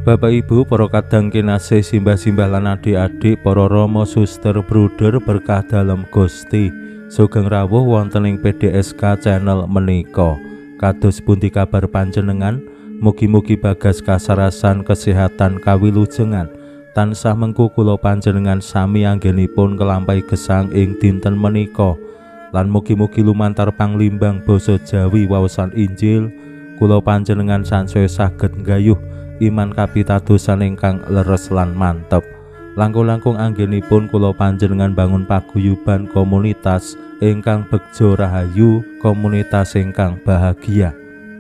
Bapak Ibu, para kadang kinasih, simbah-simbah lan adik-adik, para rama, suster, bruder berkah dalem Gusti. Sugeng rawuh wonten ing PDSK channel menika. Kados pundi kabar panjenengan? Mugi-mugi bagas kasarasan kesehatan kawilujengan. Tansah mengku kula panjenengan sami anggenipun kelampahi gesang ing dinten menika. Lan mugi-mugi lumantar panglimbang basa Jawi waosan Injil kula panjenengan sansaya saged nggayuh iman kapitadosan ingkang leres lan mantep. Langkung-langkung anggenipun kula panjenengan bangun paguyuban komunitas ingkang begja rahayu, komunitas ingkang bahagia.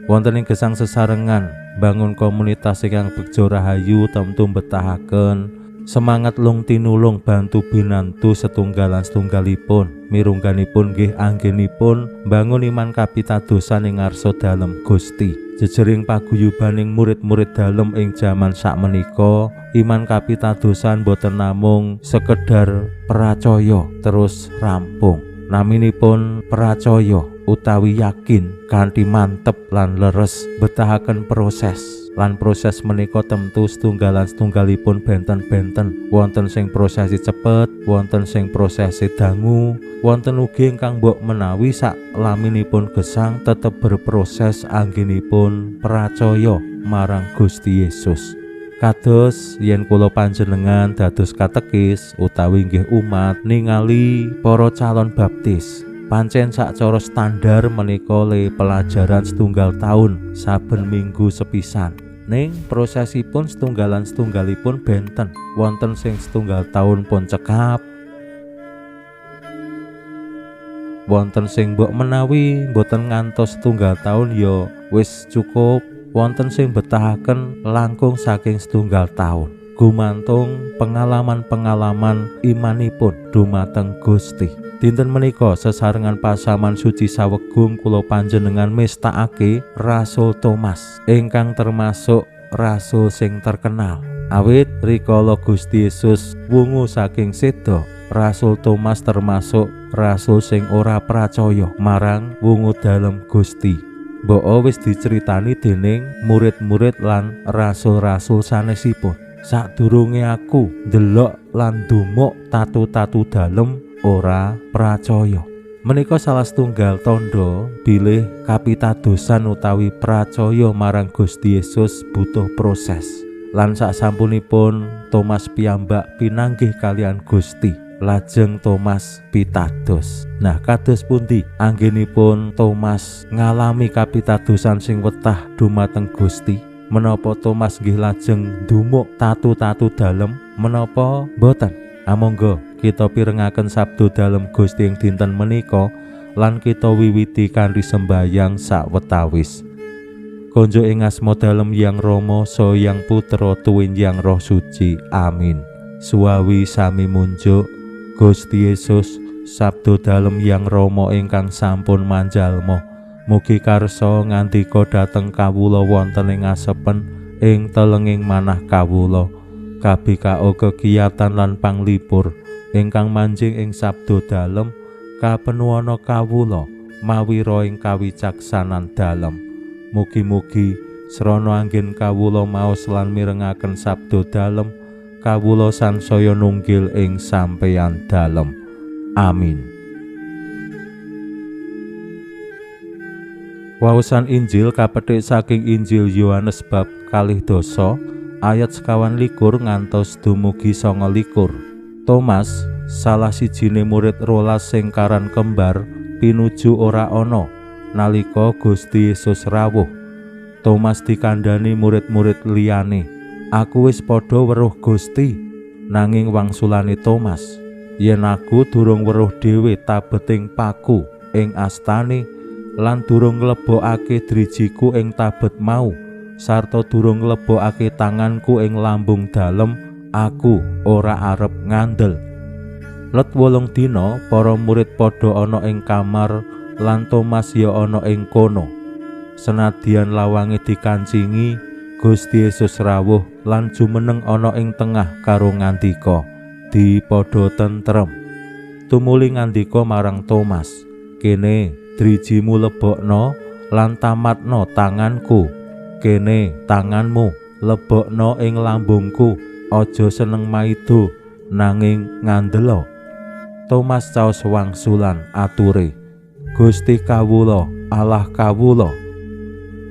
Wonten ing gesang sesarengan bangun komunitas ingkang begja rahayu tentu mbetahaken semangat lung tinulung bantu binantu setunggalan setunggalipun. Mirungganipun nggih anggenipun bangun iman kapitadosan ing ngarsa dalem Gusti. Jejering paguyubaning murid-murid dalem ing jaman sakmenika, iman kapitadosan boten namung sekedar percaya terus rampung. Naminipun percaya utawi yakin kanthi mantep lan leres betahaken proses. Lan proses menika tentu setunggalan setunggalipun benten-benten. Wonten sing prosesi cepet, wonten sing prosesi dangu, wonten ugi ingkang mbok menawi sak laminipun gesang tetep berproses anggenipun percaya marang Gusti Yesus. Kados yen kula panjenengan dados katekis utawi nggih umat ningali para calon baptis, pancen sacara standar menika le pelajaran setunggal taun saben minggu sepisan. Ning prosesipun setunggalan setunggalipun benten. Wonten sing setunggal taun pun cekap, wonten sing mbok menawi mboten ngantos setunggal taun ya wis cukup, wonten sing betahaken langkung saking setunggal taun. Gumantung pengalaman-pengalaman imanipun dumateng Gusti. Dinten menika sesarengan pasaman suci sawegung kula panjenengan mestakake Rasul Thomas ingkang termasuk rasul sing terkenal. Awit rikala Gusti Yesus wungu saking seda, Rasul Thomas termasuk rasul sing ora pracaya marang wungu dalem Gusti. Mbok wis diceritani dening murid-murid lan rasul-rasul sanesipun. Sadurunge aku ndelok lan ndumuk tatu-tatu dalem ora pracaya. Menika salah setunggal tandha bilih kapitadosan utawi pracaya marang Gusti Yesus butuh proses. Lan sasampunipun Thomas piyambak pinanggih kalian Gusti, lajeng Thomas pitados. Nah, kados pundi anggenipun Thomas ngalami kapitadosan sing wetah dumateng Gusti? Menapa Thomas nggih lajeng ndumuk tatu-tatu dalem menapa mboten? Amangga kita pirengaken sabda dalem Gusti ing dinten menika lan kita wiwiti kanthi sembayang sawetawis. Konjuk ing asma dalem Yang Rama, Saha Yang Putra, tuwin Yang Roh Suci. Amin. Suwawi sami munjuk Gusti Yesus, sabda dalem Yang Rama ingkang sampun manjalma. Mugi karsa ngandika dhateng kawula wonten ing asepen ing telenging manah kawula. KBKO kegiatan lan panglipur ingkang manjing ing sabda dalem kapenuana kawula mawira ing kawicaksanan dalem. Mugi-mugi srana anggen kawula maos lan mirengaken sabda dalem, kawula sansaya nunggil ing sampeyan dalem. Amin. Waosan Injil kapethik saking Injil Yohanes bab 22 ayat 21 ngantos dumugi 29. Thomas, salah sijine murid rolas sing karan kembar, pinuju ora ana nalika Gusti Yesus rawuh. Thomas dikandhani murid-murid liyane, "Aku wis padha weruh Gusti." Nanging wangsulane Thomas, "Yen aku durung weruh dhewe tabeting paku ing astane lan durung nglebokake drijiku ing tabet mau, sarta durung nglebokake tanganku ing lambung dalem, Aku ora arep ngandel. Let 8 dina para murid padha ana ing kamar lan Thomas ya ana ing kono. Senadyan lawange dikancingi, Gusti Yesus rawuh lan jumeneng ana ing tengah karo ngandika, "Di padha tentrem." Tumuli ngandika marang Thomas, "Kene drijimu lebokno lan tamatno tanganku. Kene tanganmu lebokno ing lambungku. Aja seneng maido nanging ngandela." Thomas caos wangsulan ature, "Gusti kawula, Allah kawula."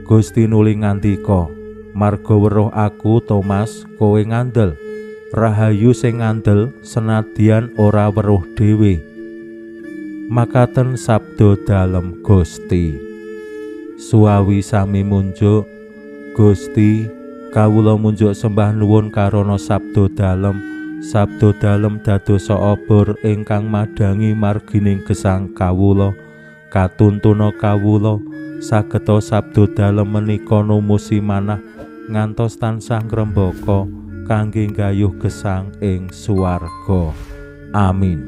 Gusti nuli ngandika, "Marga weruh aku Thomas, kowe ngandel. Rahayu sing ngandel senadyan ora weruh dhewe." Makaten sabda dalem Gusti. Suwawi sami munjuk, Gusti, kawula munjuk sembah nuwun karana sabda dalem. Sabda dalem dadosa obor ingkang madhangi margining gesang kawula. Katuntuna kawula sageta sabda dalem menika numusi manah ngantos tansah ngrembaka kangge nggayuh gesang ing swarga. Amin.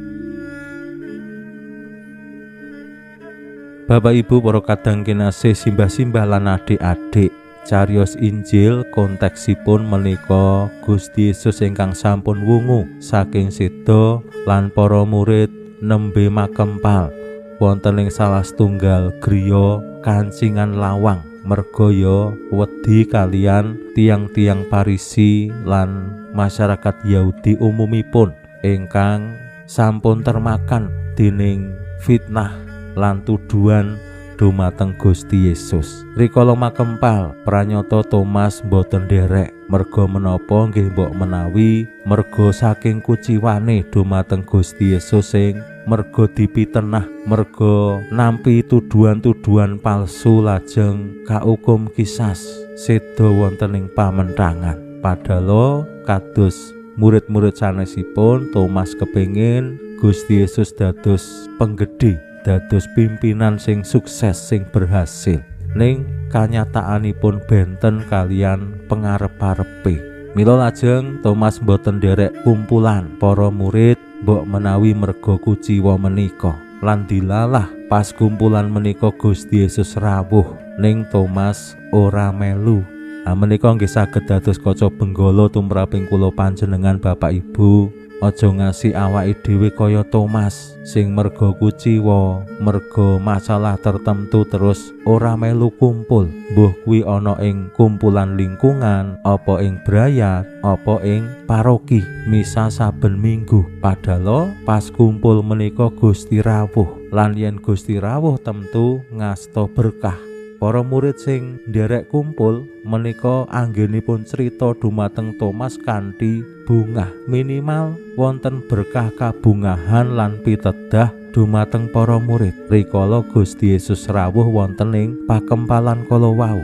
Bapak Ibu para kadang kinasih, simbah-simbah lan adik-adik, cariyos Injil konteksipun menika Gusti Yesus ingkang sampun wungu saking seda lan para murid nembe makempal wonten ing salah setunggal griya kancingan lawang merga ya wedi kalian tiang-tiang Parisi lan masyarakat Yahudi umumipun ingkang sampun termakan dening fitnah lan tuduhan dumateng Gusti Yesus. Rikala makempal pranyata Thomas mboten nderek merga menapa nggih mbok menawi merga saking kuciwane dumateng Gusti Yesus sing merga dipitenah, merga nampi tuduhan-tuduhan palsu lajeng kaukum kisas seda wonten ing pamentangan. Padahal kados murid-murid sanesipun, Thomas kepengin Gusti Yesus dados penggedhe, dados pimpinan sing sukses, sing berhasil. Ning kanyataanipun benten kalian pengarep-arepe. Mila lajeng Thomas mboten nderek kumpulan para murid mbok menawi merga kuciwa menika. Lan dilalah pas kumpulan menika Gusti Yesus rawuh, ning Thomas ora melu. Menika nggih saged dados kaca benggala tumraping kula panjenengan Bapak Ibu. Aja ngasih awake dhewe kaya Thomas sing merga kuciwa, merga masalah tertentu terus ora melu kumpul. Mbuh kuwi ana ing kumpulan lingkungan, apa ing brayat, apa ing paroki, misa saben minggu. Padahal pas kumpul menika Gusti rawuh, lan yen Gusti rawuh tentu ngasta berkah. Para murid sing nderek kumpul menika anggenipun crita dumateng Thomas kanthi bungah, minimal wonten berkah kabungahan lan pitedah dumateng para murid rikala Gusti Yesus rawuh wonten ing pakempalan kala wau.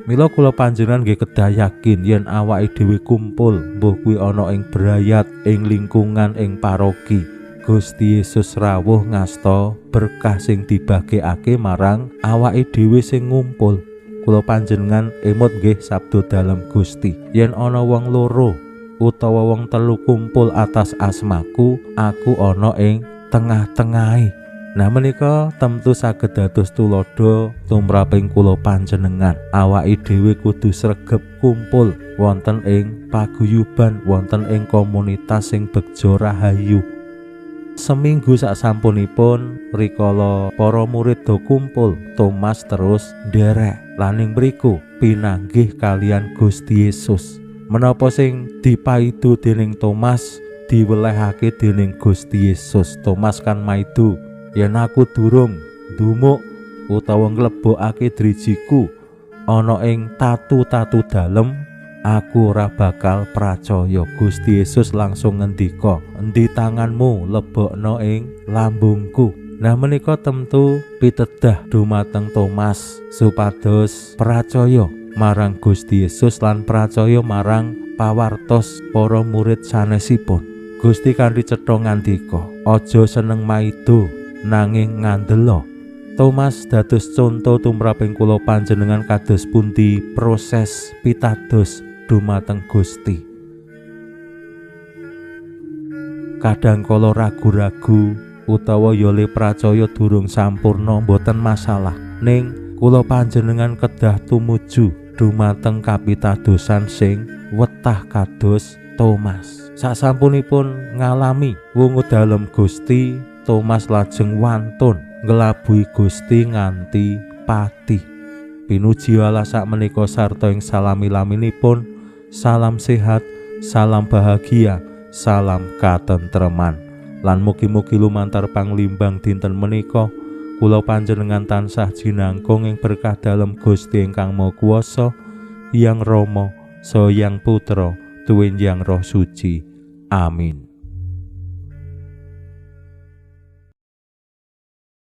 Mila kula panjenengan nggih kedah yakin yen awake dhewe kumpul mbuh kuwi ana ing brayat, ing lingkungan, ing paroki, Gusti Yesus rawuh ngasta berkah sing dibagekake marang awake dhewe sing ngumpul. Kula panjenengan emut nggih sabda dalem Gusti, yen ana wong loro utawa wong telu kumpul atas asmaku, aku ana ing tengah-tengahe. Nah menika tentu saged dados tuladha tumraping kula panjenengan. Awake dhewe kudu sregep kumpul wonten ing paguyuban, wonten ing komunitas sing begja rahayu. Seminggu sasampunipun rikala para murid do kumpul, Thomas terus nderek lan ing mriku pinanggih kalian Gusti Yesus. Menapa sing dipaidu dening Thomas diwelehake dening Gusti Yesus. Thomas kan maidu, yen aku durung ndumuk utawa nglebokake drijiku ana ing tatu-tatu dalem, aku ora bakal pracaya. Gusti Yesus langsung ngendika, "Endi tanganmu, lebokno ing lambungku." Nah menika tentu pitedah dumateng Thomas supados pracaya marang Gusti Yesus lan pracaya marang pawartos para murid sanesipun. Gusti kanthi cetha ngandika, "Aja seneng maido nanging ngandela." Thomas dados conto tumraping kula panjenengan kados pundi proses pitados dumateng Gusti. Kadang kala ragu-ragu utawa yole pracaya durung sampurna mboten masalah. Ning kula panjenengan kedah tumuju dumateng kapitadosan sing wetah kados Thomas. Sasampunipun ngalami wungu dalem Gusti, Thomas lajeng wantun nglabuhi Gusti nganti pati. Pinuji Allah sakmenika sarta ing salami-laminipun. Salam sehat, salam bahagia, salam katentreman. Lan mugi-mugi lumantar panglimbang dinten menika kula panjenengan tansah jinangkung ing berkah dalem Gusti ingkang Maha Kuwasa, Hyang Rama, Saha Hyang Putra, tuwin Hyang Roh Suci. Amin.